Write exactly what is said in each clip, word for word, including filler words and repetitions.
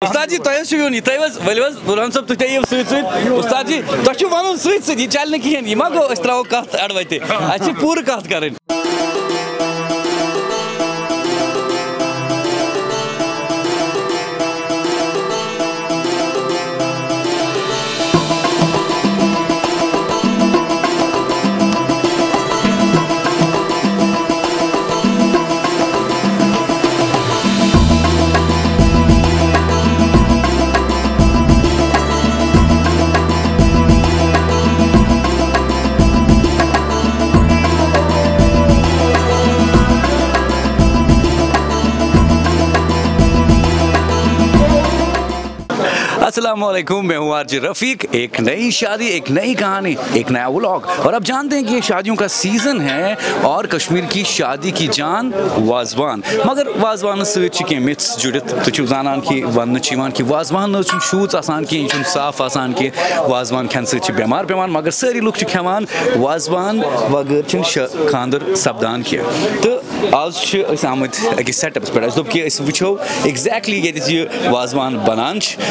اُستاد جی، تۄہہِ حظ چھُ یُن، یہِ تھٲیِو حظ، ؤلِو حظ، بُرہان صٲب، تُہۍ تھٲیِو سۭتۍ سۭتۍ۔ اُستاد جی، تۄہہِ چھُ وَنُن سۭتۍ سۭتۍ، یہِ چَلہِ نہٕ کِہیٖنۍ، یہِ ما گوٚو، أسۍ ترٛاوو کَتھ اَڑٕ وَتہِ، اَسہِ چھِ پوٗرٕ کَتھ کَرٕنۍ۔ السلام علیکم، میں ہوں آر جے رفیق۔ ایک نئی شادی، ایک نئی کہانی، ایک نیا ولاگ۔ اور آپ جانتے ہیں کہ یہ شادیوں کا سیزن ہے اور کشمیر کی شادی کی جان وازوان۔ مگر وازوانس سۭتۍ چھِ کینٛہہ myths جُڑِتھ۔ تُہۍ چھِو زانان کہِ وننہٕ چھِ یِوان کہِ وازوان نہ حظ چھُنہٕ شوٗژ آسان کینٛہہ، یہِ چھُنہٕ صاف آسان کینٛہہ۔ وازوان کھٮ۪نہٕ سۭتۍ چھِ بٮ۪مار پٮ۪وان، مگر سٲری لُکھ چھِ کھٮ۪وان وازوان وغٲر چھِنہٕ شا-، خانٛدر سپدان کینٛہہ۔ تہٕ آز چھِ أسۍ آمٕتۍ أکِس setup-س پٮ۪ٹھ۔ اَسہِ دوٚپ کہِ أسۍ وٕچھو exactly ییٚتہِ یہِ وازوان بَنان چھِ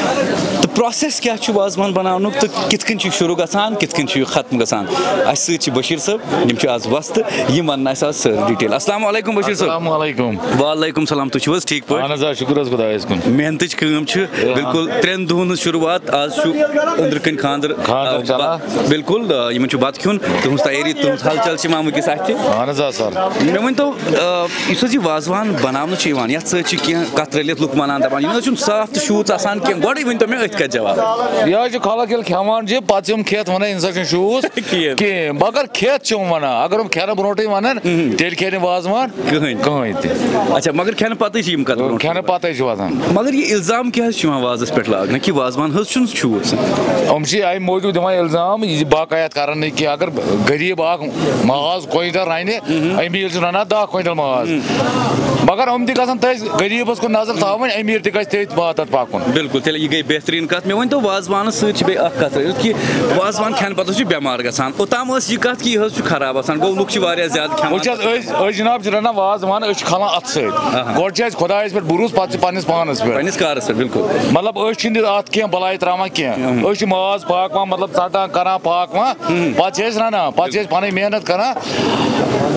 تہٕ process کیٛاہ چھُ وازوان بَناونُک تہٕ کِتھ کٔنۍ چھُ یہِ شروٗع گژھان، کِتھ کٔنۍ چھُ یہِ ختم گژھان۔ اَسہِ سۭتۍ چھِ بشیٖر صٲب، یِم چھِ آز وۄستہٕ، یِم وَنَن اَسہِ آز سٲرٕے detail۔ السلام علیکم بشیٖر صٲب۔ السلام علیکم۔ وعلیکم السلام، تُہۍ چھِو حظ ٹھیٖک پٲٹھۍ؟ اہن حظ آ، شُکُر حظ خۄدایَس کُن۔ محنتٕچ کٲم چھِ۔ بِلکُل ترٛٮ۪ن دۄہَن ہٕنٛز شروٗعات۔ آز چھُ أنٛدرٕ کَنۍ خانٛدر۔ خانٛدر آ، چلان۔ بَ-، بِلکُل، آ، یِمَن چھُ بَتہٕ کھیوٚن، تُہٕنٛز تیٲری، تُہٕنٛز ہلچل چھِ یِوان وٕنکیٚس اَتھِ۔ اہن حظ آ سر۔ مےٚ ؤنۍتو، آ، یُس حظ یہِ وازوان بَناونہٕ چھُ یِوان، یَتھ سۭتۍ چھِ کینٛہہ کَتھ رٔلِتھ لُکھ وَنان، دَپان، یہِ نہ حظ چھُنہٕ صاف تہٕ شوٗژ آسان کینٛہہ۔ گۄڈٕے ؤنۍتو مےٚ أتھۍ کَتھِ جواب۔ یہِ حظ چھُ خلق ییٚلہِ کھٮ۪وان چھِ، پَتہٕ چھِ یِم کھٮ۪تھ وَنان، "أمِس حظ چھُنہٕ شوٗژ کِہیٖنۍ۔ کِہیٖنۍ۔" مگر کھٮ۪تھ چھِ یِم وَنان۔ اگر یِم کھٮ۪نہٕ برونٛٹھٕے وَنَن، مہم۔ تیٚلہِ کھٮ۪ن نہٕ وازوان کٕہٕنۍ۔ کٕہٕنۍ تہِ۔ اچھا، مگر کھٮ۪نہٕ پَتَے چھِ یِم کَتھ برونٛٹھ کھٮ۪نہٕ پَتَے چھِ وَنان۔ مگر یہِ اِلزام کیٛاہ حظ چھُ یِوان وازَس پٮ۪ٹھ لاگنہٕ کہِ وازوان حظ چھُنہٕ شوٗژ؟ یِم چھِ اَمہِ موٗجوٗب دِوان اِلزام، یہِ چھِ باقاعدٕ کَران نہٕ کینٛہہ۔ اگر غریٖب اَکھ ماز کویِنٹَل رَنہِ، اَمی ییٚلہِ چھُ رَنان دَہ کویِنٹَل ماز۔ مگر یِم تہِ گژھن تٔتھۍ غریٖبَس کُن نظر تھاوٕنۍ، أمیٖر تہِ گژھِ تٔتھۍ پاتھ پَکُن۔ بِلکُل، تیٚلہِ یہِ گٔے بہتریٖن کَتھ۔ مےٚ ؤنۍتو، وازوانَس سۭتۍ چھِ بیٚیہِ اَکھ کَتھ، یُتھ کہِ وازوان کھٮ۪نہٕ پَتہٕ چھُ بٮ۪مار گژھان۔ اوٚتام ٲس یہِ کَتھ کہِ یہِ حظ چھُ خراب آسان، گوٚو لُکھ چھِ واریاہ زیادٕ کھٮ۪وان۔ وٕچھ حظ، أسۍ، أسۍ جِناب چھِ رَنان وازوان، أسۍ چھِ کھالان اَتھٕ سۭتۍ۔ آہا۔ گۄڈٕ چھِ اَسہِ خۄدایَس پٮ۪ٹھ بروسہٕ، پَتہٕ چھِ پَنٕنِس پانَس پٮ۪ٹھ۔ پَنٕنِس کارَس پٮ۪ٹھ، بِلکُل۔ مطلب، أسۍ چھِنہٕ اَتھ کینٛہہ بَلایہِ ترٛاوان کینٛہہ۔ اہم۔ أسۍ چھِ ماز پاکوان، مطلب، ژَٹان، کَران، پاکوان۔ اہم۔ پَتہٕ چھِ أسۍ رَنان، پَتہٕ چھِ أسۍ پَنٕنۍ محنت کَران۔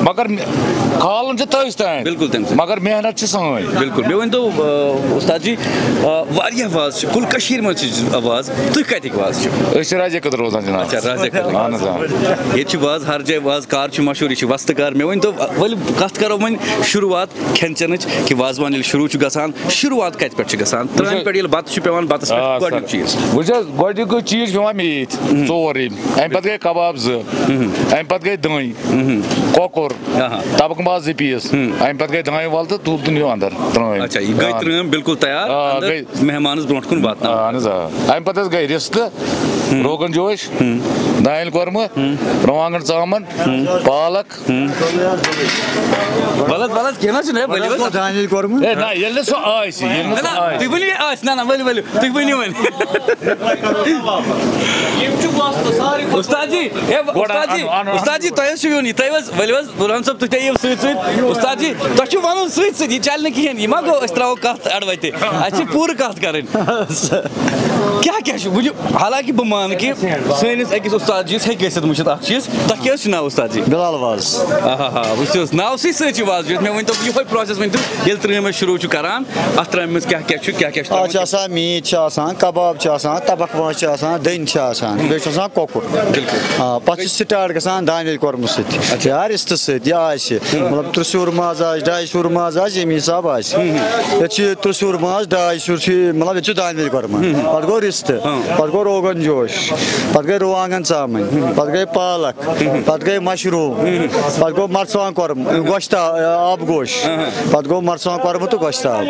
مگر مےٚ-، کھالُن چھُ تٔتھۍ تام۔ بِلکُل تٔمۍ سٕے۔ مگر محنت چھِ سٲنۍ۔ بِلکُل۔ مےٚ ؤنۍتو، آ، اُستاد جی، آ، واریاہ وازٕ چھِ، کُل کٔشیٖرِ منٛز چھِ وازٕ۔ تُہۍ کَتِکۍ وازٕ چھِو؟ أسۍ چھِ رازے کٔدٕل روزان جِناب۔ اچھا، رازے کٔدٕل۔ اہن حظ، آ۔ ییٚتہِ چھِ وازٕ، ہر جایہِ وازٕ کار چھُ مشہوٗر، یہِ چھِ وۄستہٕ کار۔ مےٚ ؤنۍتو، ؤلِو کَتھ کَرو وۄنۍ شروٗعات کھٮ۪ن چٮ۪نٕچ، کہِ وازوان ییٚلہِ شروٗع چھُ گژھان، شروٗعات کَتہِ پٮ۪ٹھ چھِ گژھان؟ ترٛامہِ پٮ۪ٹھ ییٚلہِ بَتہٕ چھُ پٮ۪وان، بَتَس پٮ۪ٹھ آ، گۄڈٕنیُک سر۔ چیٖز۔ وٕچھ حظ، گۄڈٕنیُکُے چیٖز چھُ پٮ۪وان میٖتھۍ، ژور یِم۔ اَمہِ پَتہٕ گٔے کباب زٕ، اَمہِ پَتہٕ گٔے دٔنۍ، کۄکُر، آہا۔ تَبَکھ ماز زٕ پیٖس، اَمہِ پَتہٕ گٔے دانہِ وَل تہٕ تُل تہٕ نیوٗ اَندَر ترٛٲمۍ۔ اچھا، یہِ گٔے آ۔ ترٛٲمۍ بِلکُل تیار، آ، اَندَر گٔے۔ مہمانَس برونٛٹھ کُن واتناو۔ آ، اہن حظ، آ۔ اَمہِ پَتہٕ حظ گٔے رِستہٕ، روغن جوش، دانہِ کۄرمہٕ، رُوانٛگَن ژامَن، پالک۔ ولد، ولد، کینٛہہ نہ حظ چھُنہٕ، ہے، ؤلِو حظ۔ دانہِ کۄرمہٕ۔ ہے، نہ، ییٚلہِ نہٕ سُہ آسہِ، ییٚلہِ نہٕ نہ، سُہ نہ، آسہِ۔ تُہۍ ؤنِو یہِ آسہِ، نہ، نہ، ؤلِو، ؤلِو، تُہۍ ؤنِو وۄنۍ۔ یِم چھِ وۄستہٕ سارے۔ اُستاد جی، ہے، گۄڈٕ اُستاد جی، اَنُن، اَنُن، اُستاد جی، اَنُن۔ تۄہہِ حظ چھُو یُن، یہِ تۄہہِ حظ، ؤلِو حظ، بُرہان صٲب، تُہۍ تہِ یِیِو سۭتۍ سۭتۍ۔ اُستاد جی، تۄہہِ چھُو وَنُن سۭتۍ سۭتۍ، یہِ چَلہِ نہٕ کِہیٖنۍ، یہِ ما گوٚو، أسۍ ترٛاوو کَتھ اَڑٕ وَتہِ، اَسہِ چھِ پوٗرٕ کَتھ کَرٕنۍ۔ کیٛاہ کیٛاہ چھُ وٕنہِ؟ حالانکہ بہٕ مانہٕ کہِ سٲنِس أکِس اُستاد جِیَس ہیٚکہِ ٲسِتھ مُشِتھ اَکھ چیٖز۔ تۄہہِ کیٛاہ حظ چھُ ناو اُستاد جی؟ بِلال واز۔ آہا ہا، وٕچھ حظ، ناوسٕے سۭتۍ چھُ واز جُڑِتھ۔ مےٚ ؤنۍ تو، یِہوٚے process ؤنۍ تو، ییٚلہِ ترٛٲمۍ أسۍ شروٗع چھُ کَران، اَتھ ترٛامہِ منٛز کیٛاہ کیٛاہ چھُ، کیٛاہ کیٛاہ چھُ اَتھ چھِ ترٛاوان؟ آسان میٖتھۍ چھِ آسان، کباب چھِ آسان، تَبَکھ ماز چھِ آسان، دٔنۍ چھِ آسان، بیٚیہِ چھُ آسان کۄکُر۔ بِلکُل۔ آ، پَتہٕ چھِ start گژھان دانہِ وَل کۄرمہٕ سۭتۍ اچھا۔ یا رِستہٕ سۭتۍ، یا آسہِ۔ مطلب، ترٛےٚ سیُر ماز آسہِ، ڈاے سیُر ماز آسہِ، ییٚمہِ حساب آسہِ۔ ییٚتہِ چھُ ترٛےٚ سیُر ماز، ڈاے سیُر چھُ، مطلب، ییٚتہِ چھُ دانہِ وَل کۄرمہٕ۔ پَتہٕ گوٚو رِستہٕ، پَتہٕ گوٚو روغن جوش، پَتہٕ گٔے رُوانٛگَن ژامَن، پَتہٕ گٔے پالک، پَتہٕ گٔے مَشروٗم، پَتہٕ گوٚو مَرژٕوانٛگَن کۄرمہٕ، گۄشتاب، آبہٕ گوش، پَتہٕ گوٚو مَرژٕوانٛگَن کۄرمہٕ تہٕ گۄشتاب۔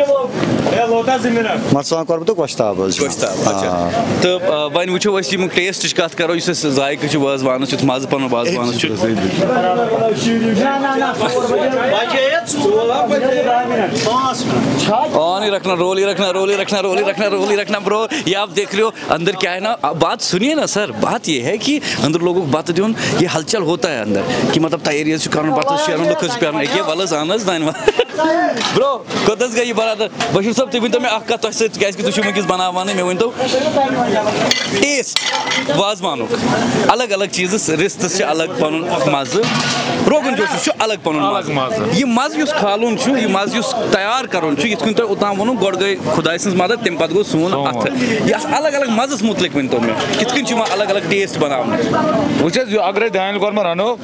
مَرژٕوانٛگَن کۄرمہٕ تہٕ گۄشتاب حظ چھُ۔ گۄشتاب، اچھا۔ آ۔ تہٕ، آ، وۄنۍ وٕچھو أسۍ ییٚمیُک taste-ٕچ کَتھ کَرو، یُس اَسہِ ذائقہٕ چھُ وازوانَس، یُتھ مَزٕ پَنُن وازوانَس چھُ۔ On ही रखना, roll ही रखना, roll ही रखना, roll ही रखना, bro। ये आप देख रहे हो, अंदर क्या है ना, आप बात सुनिए ना सर, बात ये है कि अंदर लोगों को बात دیُن، ये हलचल होता है अंदर، कि मतलब تیٲری حظ چھِ کَرُن، پَتہٕ حظ چھِ شیرُن، لُکھ حظ چھِ پیاران، أکیٛاہ وَلہٕ حظ اَہَن حظ دانہِ وَل۔ برو، کوٚت حظ گٔے یہِ برادر؟ بشیٖر صٲب، تُہۍ ؤنۍتو مےٚ اَکھ کَتھ تۄہہِ سۭتۍ، کیٛازِکہِ تُہۍ چھِو وٕنکیٚس بَناوانٕے، مےٚ ؤنۍتو ٹیسٹ وازوانُک۔ الگ الگ چیٖزَس، رِستَس چھِ الگ پَنُن مَزٕ، روغن جوشَس چھُ الگ پَنُن الگ مَزٕ۔ مَزٕ۔ یہِ مَزٕ یُس کھالُن چھُ، یہِ مَزٕ یُس تیار کَرُن چھُ، یِتھ کٔنۍ تۄہہِ اوٚتام ووٚنوُ، گۄڈٕ گٔے خۄداے سٕنٛز مَدَد، تَمہِ پَتہٕ گوٚو سون سون۔ اَتھٕ۔ یَتھ الگ الگ مَزَس مُتعلِق ؤنۍتو مےٚ، کِتھ کٔنۍ چھُ یِوان الگ الگ ٹیسٹ بَناونہٕ؟ وٕچھ حظ، یہِ اگر أسۍ دانہِ کۄرمہٕ رَنو،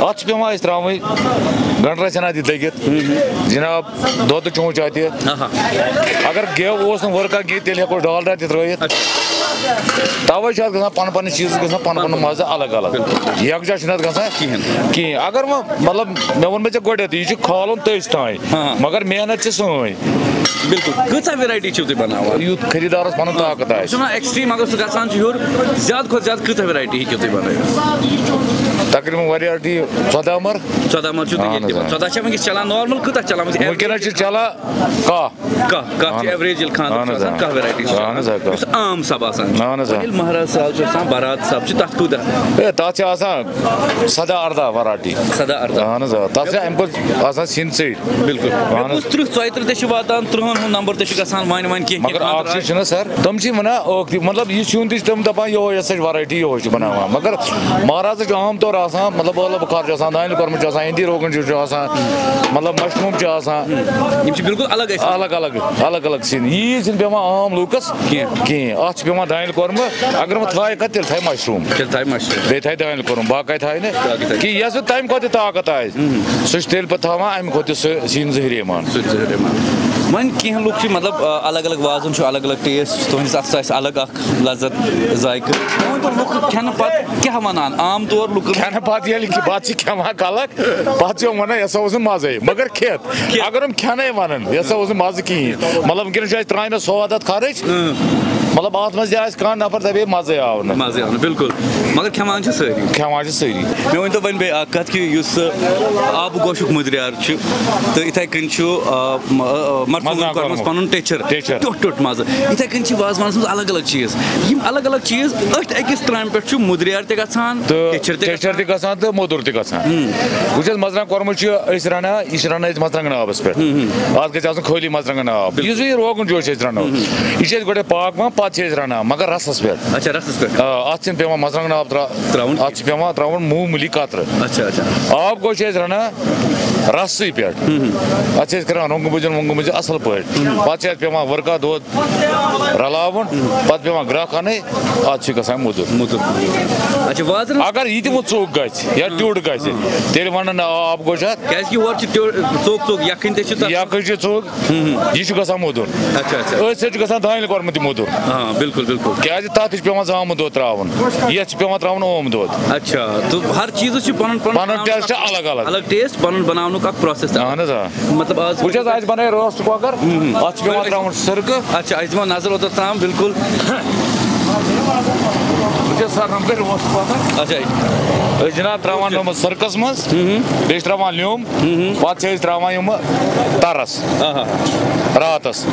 اَتھ چھِ پٮ۪وان اَسہِ ترٛاوٕنۍ گنٛڈٕ رَژھِ ہنا تہِ دٔگِتھ، جِناب، دۄدٕ چونٛچہ تہِ۔ آہا۔ اگر گٮ۪و اوس نہٕ ؤرکا کینٛہہ، تیٚلہِ ہٮ۪کو ڈالڈا تہِ ترٛٲیِتھ۔ اچھا۔ تَوَے چھِ اَتھ گژھان پَنُن پَنُن چیٖزَس گژھان پَنُن پَنُن مَزٕ الگ الگ۔ بِلکُل۔ یَکجاہ چھُنہٕ اَتھ گژھان کِہیٖنۍ۔ کِہیٖنۍ۔ اگر وۄنۍ، مطلب، مےٚ ووٚن مےٚ ژےٚ گۄڈٕنٮ۪تھ، یہِ چھُ کھالُن تٔسۍ تام، ہاں۔ مگر محنت چھِ سٲنۍ۔ بِلکُل۔ کۭژاہ ویرایٹی چھِو تُہۍ بَناوان؟ یُتھ خریٖدارَس پَنُن طاقت آسہِ۔ چھُنہ ایکسٹریم، اگر سُہ گژھان چھُ ہیوٚر، زیادٕ کھۄتہٕ زیادٕ کۭژاہ ویرایٹی ہیٚکِو تُہۍ بَنٲوِتھ؟ تقریٖباً ویرایٹی ژۄداہ مَرٕ۔ ژۄداہ مَرٕ چھُو تُہۍ اَہَن ییٚتہِ حظ، دِوان؟ آ۔ ژۄداہ چھا وٕنکیٚس چَلان نارمل؟ کۭژاہ چَلان وٕنکیٚس؟ وٕنکیٚنَس چھِ چَلان کاہ۔ کاہ، کاہ چھِ اہن۔ ایوریج ییٚلہِ خانٛدر اہن چھُ حظ، آسان، آ۔ کانٛہہ ویرایٹی چھِ اہن حظ، آسان۔ آ، کانٛہہ۔ یُس عام سَب آسان چھُ۔ اہن حظ، آ۔ ییٚلہِ مہراز سَب چھُ آسان، بارات سَب چھُ، تَتھ کوٗتاہ؟ ہے، تَتھ چھِ آسان سَداہ اَرداہ ویرایٹی۔ سَداہ اَرداہ۔ اہن حظ، آ۔ تَتھ چھِ اَمہِ کھۄتہٕ آسان سِنۍ ژٔرۍ۔ بِلکُل۔ اہن حظ۔ بوٗز ترٕٛہ، ژۄیہِ ترٕٛہ تہِ چھِ واتان، ترٕٛہَن ہُنٛد نمبر تہِ چھُ گژھان وۄنۍ وۄنۍ کینٛہہ مگر کینٛہہ اَکھ چیٖز خانٛدرَن۔ چھُنہ سَر، تِم چھِ وَنان ٲختی، مطلب، یہِ سیُن تہِ چھِ تِم دَپان، یِہوٚے ہسا چھِ ویرایٹی، یِہوٚے چھِ بَناوان۔ مگر مہرازَس چھُ عام طور آسان، مطلب، ٲلہٕ بُخار چھُ آسان، دانہِ کۄرمہٕ چھُ آسان، ہِندی روغن جوش چھُ آسان، مطلب، مَشروٗم چھُ آسان۔ یِم چھِ بِلکُل الگ أسۍ۔ الگ الگ، الگ الگ سِنۍ۔ یی چھِنہٕ پٮ۪وان عام لوٗکَس کِہیٖنۍ۔ کِہیٖنۍ۔ اَتھ چھِ پٮ۪وان دانہِ کۄرمہٕ، اگر وۄنۍ تھایہِ کَتہِ، تیٚلہِ تھایہِ مَشروٗم۔ تیٚلہِ تھایہِ مَشروٗم۔ بیٚیہِ تھایہِ دانہِ کۄرمہٕ، باقٕے تھایہِ نہٕ باقٕے تھایہِ۔ کِہیٖنۍ۔ یَس نہٕ تَمہِ کھۄتہٕ تہِ طاقت آسہِ، سُہ چھُ تیٚلہِ پَتہٕ تھاوان اَمہِ کھۄتہٕ تہِ سُہ سِنۍ زٕہرِ یِوان۔ سُہ تہِ زٕہرِ یِوان۔ وۄنۍ کینٛہہ لُکھ چھِ، مطلب، آ، الگ الگ وازَن چھُ الگ الگ ٹیسٹ، تُہٕنٛدِس اَتھَس آسہِ الگ اَکھ لذت ذائقہٕ۔ وۄنۍ گوٚو لُکھ کھٮ۪نہٕ پَتہٕ کیٛاہ وَنان؟ عام طور لُکَن کھٮ۪نہٕ پَتہٕ ییٚلہِ کہِ بَتہٕ چھِ کھٮ۪وان خلق، پَتہٕ چھِ یِم وَنان، "یہِ ہسا اوس نہٕ مَزَے"، مگر کھٮ۪تھ، کھٮ۪تھ۔ اگر یِم کھٮ۪نَے وَنَن، "یہِ ہسا اوس نہٕ مَزٕ کِہیٖنۍ"، مطلب، وٕنکیٚنَس چھُ اَسہِ ترٛامہِ سواد اَتھ خرٕچ، اۭں۔ مطلب، اَتھ منٛز تہِ آسہِ کانٛہہ نفر دَپہِ، "ہے، مَزَے آو نہٕ"۔ مَزَے آو نہٕ، بِلکُل۔ مگر کھٮ۪وان چھِ سٲری۔ کھٮ۪وان چھِ سٲری۔ مےٚ ؤنۍتو وۄنۍ بیٚیہِ اَکھ کَتھ کہِ یُس، آ، آبہٕ گوشُک مُدریٛار چھُ تہٕ یِتھَے کٔنۍ چھُ، آ، م-، آ، مَرژٕوانٛگَن مَرژٕوانٛگَن کۄرمَس کۄرمہٕ۔ پَنُن ٹیچھَر۔ ٹیچھَر۔ ٹیوٚٹھ ٹیوٚٹھ مَزٕ۔ یِتھَے کٔنۍ چھِ وازوانَس منٛز الگ الگ چیٖز۔ یِم الگ الگ چیٖز أتھۍ أکِس ترٛامہِ پٮ۪ٹھ چھُ مُدریٛار تہِ گژھان، تہٕ ٹیچھَر تہِ ٹیچھَر تہِ گژھان۔ گژھان تہٕ موٚدُر تہِ گژھان۔ ہُم۔ وٕچھ حظ، مَرژٕوانٛگَن کۄرمہٕ چھُ أسۍ رَنان، یہِ چھِ رَنان أسۍ مَرژٕوانٛگَن آبَس پٮ۪ٹھ۔ ہُم، ہُم۔ اَتھ گژھِ آسُن خٲلی مَرژٕوانٛگَن آب۔ بِلکُل۔ یُس یہِ روغن جوش چھِ أسۍ رَنان، ہُم، ہُم۔ یہِ چھِ أسۍ گۄڈَے پاکوان، پَتہٕ چھِ أسۍ رَنان، مگر رَسَس پٮ۪ٹھ۔ اچھا، رَسَس پٮ۪ٹھ۔ آ، اَتھ چھِنہٕ پٮ۪وان مَرژٕوانٛگَن آب ترٛا-، ترٛاوُن اَتھ چھِ پٮ۪وان ترٛاوُن معموٗلی قطرٕ۔ اچھا، اچھا۔ آب گوش چھِ أسۍ رَنان رَسٕے پٮ۪ٹھ۔ ہُم، ہُم۔ اَتھ چھِ أسۍ کَران رۄنٛگہٕ مُجَن وۄنٛگہٕ مُجَن اَصٕل پٲٹھۍ۔ ہُم۔ پَتہٕ چھِ اَتھ پٮ۪وان ؤرکا دۄد رَلاوُن، ہُم۔ پَتہٕ پٮ۪وان گرٛکھ اَنٕنۍ، اَتھ چھِ گژھان موٚدُر۔ موٚدُر۔ اچھا، وازَن اگر یہِ تہِ وۄنۍ ژوٚک گژھِ یا ہُم۔ ٹیوٚٹھ گژھِ، ہُم۔ تیٚلہِ وَنَن نہٕ آب گوش اَتھ۔ کیٛازِکہِ ہورٕ چھِ ٹیوٚ-، ژوٚک ژوٚک یَکھٕنۍ تہِ چھِ تَتھ۔ یَکھٕنۍ چھِ ژوٚک، ہُم، ہُم۔ یہِ چھُ گژھان موٚدُر۔ اچھا، اچھا۔ أتھۍ سۭتۍ چھُ گژھان دانہِ کۄرمہٕ تہِ موٚدُر۔ آ، بِلکُل، بِلکُل۔ کیٛازِ تَتھ تہِ چھُ پٮ۪وان زامُت دۄد ترٛاوُن، یَتھ چھُ پٮ۪وان ترٛاوُن اوم دۄد۔ اچھا، تہٕ ہر چیٖزَس چھُ پَنُن پَنُن پَنُن بَناونُک ٹیسٹ اَکھ الگ الگ۔ الگ ٹیسٹ، پَنُن بَناونُک اَکھ پروسیس۔ اَہَن حظ، آ۔ مطلب، آز وٕچھ حظ، اَسہِ بَنٲے روسٹ کۄکَر، ہُم، ہُم۔ اَتھ چھُ پٮ۪وان ترٛاوُن سِرکہٕ۔ اچھا، اَسہِ دِمو نظر اوتَر تام، بِلکُل۔ وٕچھ حظ، سَر، ہُم کٔرۍ روسٹ کۄکَر۔ اچھا۔ أسۍ جِناب ترٛاوان یِم سِرکَس منٛز، ہُم، ہُم۔ بیٚیہِ چھِ ترٛاوان لیوٚمب، ہُم، ہُم۔ پَتہٕ چھِ أسۍ ترٛاوان یِم تَرَس آہا۔ راتَس۔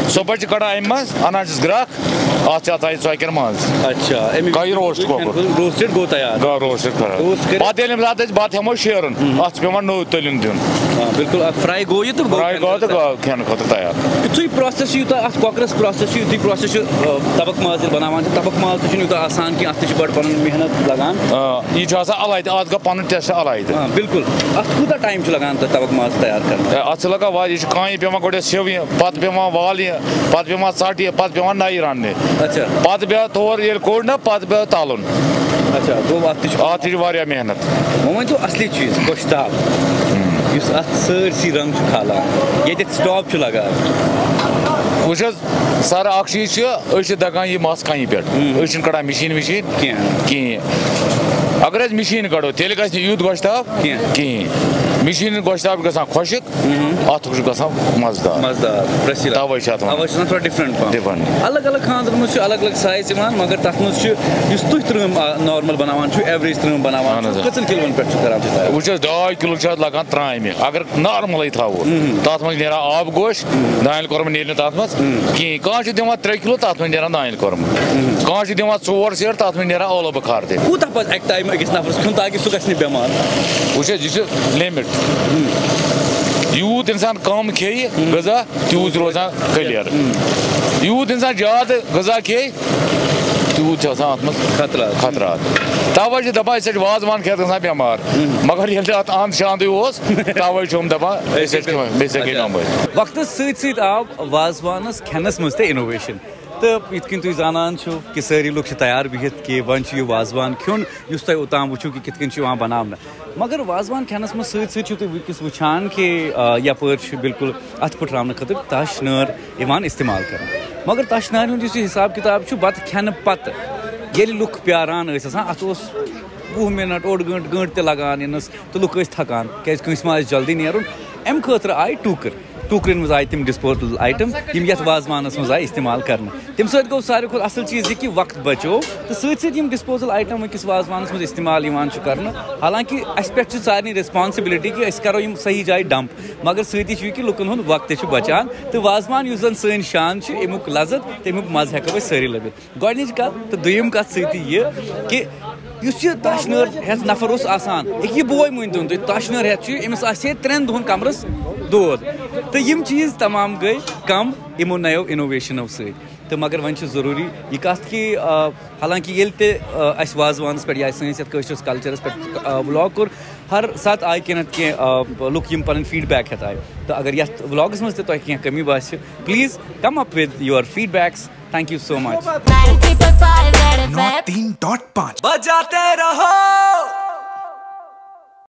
صُبحٲے چھِ کَڑان اَمہِ منٛز، اَنان چھِس گرٛکھ، اَتھ چھِ اَژان یہِ ژۄکٮ۪ن منٛز۔ اچھا، اَمہِ گوٚو یہِ روسٹ کۄکُر۔ روسٹڈ گوٚو تیار۔ گوٚو روسٹڈ خراب۔ روسٹ کٔرِتھ۔ پَتہٕ ییٚلہِ أمِس اَتھ أسۍ بَتہٕ ہٮ۪مو شیرُن، اَتھ چھُ پٮ۪وان نوٚو تٔلیُن دیُن۔ آ، بِلکُل، اَکھ فرٛاے گوٚو یہِ تہٕ گوٚو فرٛاے کھٮ۪نہٕ گوٚو تہٕ خٲطرٕ۔ گوٚو کھٮ۪نہٕ خٲطرٕ تیار۔ یُتھُے پروسیس چھُ یوٗتاہ، اَتھ کۄکرَس پروسیس چھُ، یُتھُے پروسیس چھُ، آ، تَبَکھ ماز ییٚلہِ بَناوان چھِ، تَبَکھ ماز تہِ چھُنہٕ یوٗتاہ آسان کینٛہہ، اَتھ تہِ چھِ بَڑٕ پَنٕنۍ محنت لَگان۔ آ، یہِ چھُ آسان اَلَے تہٕ اَتھ گوٚو پَنُن ٹیسٹ اَلَے تہٕ۔ آ، بِلکُل۔ اَتھ کوٗتاہ ٹایم چھُ لَگان تہٕ تَبَکھ ماز تیار کَرنَس؟ اَتھ چھِ لَگان واریاہ، یہِ چھُ کانہِ پٮ۪وان گۄڈٕ سیٚوٕنہِ، پَتہٕ پٮ۪وان والنہِ، پَتہٕ پٮ۪وان ژَٹنہِ، پَتہٕ پٮ۪وان نَیہِ رَننہِ۔ اچھا۔ پَتہٕ پٮ۪وان تور ییٚلہِ کوٚڑ نہ، پَتہٕ پٮ۪وان تَلُن۔ اچھا، گوٚو اَتھ تہِ چھُ۔ اَتھ تہِ چھِ واریاہ محنت۔ وۄنۍ ؤنۍ تو اَصلی چیٖز، گۄشتاب، یُس اَتھ سٲرسٕے رَنٛگ چھُ کھالان، ییٚتٮ۪تھ سٹاپ چھُ لَگان۔ وٕچھ حظ، سَر، اَکھ چیٖز چھُ، أسۍ چھِ دَگان یہِ مَژھ کَنہِ پٮ۪ٹھ۔ ہُم۔ أسۍ چھِنہٕ کَڑان مِشیٖن وِشیٖن کِہیٖنۍ۔ کِہیٖنۍ۔ اگر أسۍ مِشیٖن کَڑو، تیٚلہِ گژھِ نہٕ یُتھ گۄشتاب کِہیٖنۍ۔ کِہیٖنۍ۔ مِشیٖن ہُنٛد گۄشتاب چھُ گژھان خۄشٕک، ہُم۔ اَتھ چھُ گژھان مَزٕدار۔ مَزٕدار، رَسیٖلا۔ تَوَے چھِ اَتھ وَنان۔ تَوَے چھِ آسان تھوڑا ڈِفرَنٛٹ پَہَم۔ ڈِفرَنٛٹ۔ الگ الگ خانٛدرَن منٛز چھُ الگ الگ سایِز یِوان، مگر تَتھ منٛز چھُ یُس تُہۍ ترٛٲم، آ، نارمَل بَناوان چھُو، ایوریج ترٛٲم بَناوان اَہَن چھُو، حظ، آ۔ کٔژَن کِلوَن پٮ۪ٹھ چھُو کَران تُہۍ تیار؟ وٕچھ حظ، ڈاے کِلوٗ چھُ اَتھ لَگان ترٛامہِ۔ اگر نارمَلٕے تھاوو، مم۔ تَتھ منٛز نیران آبہٕ گوش، مم۔ دانہِ کۄرمہٕ نیرِ نہٕ تَتھ منٛز مم۔ کِہیٖنۍ۔ کانٛہہ چھُ دِوان ترٛےٚ کِلوٗ، تَتھ منٛز نیران دانہِ کۄرمہٕ۔ مم۔ کانٛہہ چھُ دِوان ژور سیٹ، تَتھ منٛز نیران ٲلوٕ بُخار تہِ۔ کوٗتاہ پَزِ اَکہِ ٹایمہٕ أکِس نفرَس کھیوٚن تاکہِ سُہ گژھِ نہٕ بٮ۪مار؟ وٕچھ حظ، یہِ چھُ لِمِٹ۔ مم۔ یوٗت اِنسان کَم کھیٚیہِ غذا، تیوٗت چھُ روزان کٔلیر۔ یوٗت اِنسان زیادٕ غذا کھیٚیہِ، تیوٗت چھُ آسان اَتھ منٛز خطرات۔ خطرات۔ تَوَے چھِ دَپان، أسۍ حظ چھِ وازوان کھٮ۪تھ گژھان بٮ۪مار۔ مگر ییٚلہِ اَتھ اَنٛد شاندٕے اوس، تَوَے چھُ یِم دَپان، أسۍ حظ چھِ کھٮ۪وان، بیٚیہِ چھِ کھٮ۪وان۔ وقتس سۭتۍ سۭتۍ آو وازوانس کھٮ۪نس منٛز تہِ innovation۔ تہٕ یِتھ کٔنۍ تُہۍ زانان چھِو کہِ سٲری لُکھ چھِ تیار بِہِتھ کہِ وۄنۍ چھُ یہِ وازوان کھیوٚن، یُس تۄہہِ اوٚتام وٕچھِو کہِ کِتھ کٔنۍ چھُ یِوان بَناونہٕ۔ مگر وازوان کھٮ۪نَس منٛز سۭتۍ سۭتۍ چھِو تُہۍ وٕنکیٚس وٕچھان کہِ، آ، یَپٲرۍ چھُ بالکل اَتھٕ پھٕٹراونہٕ خٲطرٕ تَش نٲر یِوان استعمال کرنہٕ۔ مگر تَش نارِ ہُنٛد یُس یہِ حساب کِتاب چھُ، بَتہٕ کھٮ۪نہٕ پَتہٕ ییٚلہِ لُکھ پیاران ٲسۍ آسان، اَتھ اوس وُہ مِنَٹ، اوٚڑ گٲنٛٹہٕ، گٲنٛٹہٕ تہِ لَگان یِنَس، تہٕ لُکھ ٲسۍ تھکان، کیٛازِ کٲنٛسہِ ما آسہِ جلدی نیرُن۔ اَمہِ خٲطرٕ آیہِ ٹوٗکٕر۔ ٹوٗکرٮ۪ن منٛز آیہِ تِم disposal item، یِم یَتھ وازوانَس منٛز آیہِ استعمال کرنہٕ۔ تَمہِ سۭتۍ گوٚو ساروی کھۄتہٕ اَصٕل چیٖز یہِ کہِ وقت بچیو، تہٕ سۭتۍ سۭتۍ یِم disposal item وٕنکیٚس وازوانَس منٛز استعمال یِوان چھُ کرنہٕ، حالانکہِ اَسہِ پٮ۪ٹھ چھِ سارنٕے responsibility کہِ أسۍ کرو یِم صحیح جایہِ dump، مگر سۭتی چھُ یہِ کہِ لُکن ہُنٛد وقت تہِ چھُ بچان، تہٕ وازوان یُس زَن سٲنۍ شان چھِ، اَمیُک لذت تہٕ اَمیُک مَزٕ ہٮ۪کو أسۍ سٲری لٔبِتھ۔ گۄڈٕنِچ کَتھ تہٕ دوٚیِم کَتھ سۭتی یہِ کہِ یُس یہِ تَش نٲر ہٮ۪تھ نفر اوس آسان، أکیاہ یہِ بوے مٲنۍ تون تُہۍ، تَش نٲر ہٮ۪تھ چھُ أمِس آسہِ ہے ترٛٮ۪ن دۄہَن کَمرَس دود۔ تہٕ یِم چیٖز تمام گٔے کَم یِمو نَیو innovationو سۭتۍ۔ تہٕ مگر وۄنۍ چھِ ضروٗری یہِ کَتھ کہِ، آ، حالانکہِ ییٚلہِ تہِ، آ، اَسہِ وازوانَس پٮ۪ٹھ یا سٲنِس یَتھ کٲشرِس cultureس پٮ۪ٹھ، آ، vlog کوٚر، ہر ساتہٕ آیہِ کینٛہہ نَتہٕ کینٛہہ، آ، لُکھ یِم پَنٕنۍ feedback ہٮ۪تھ آیہِ۔ تہٕ اگر یَتھ vlogس منٛز تہِ تۄہہِ کینٛہہ کٔمی باسہِ، please come up with your feedbacks. Thank you so much. ninety point five Red F M. Nineteen dot پانچ۔ बजाते रहो।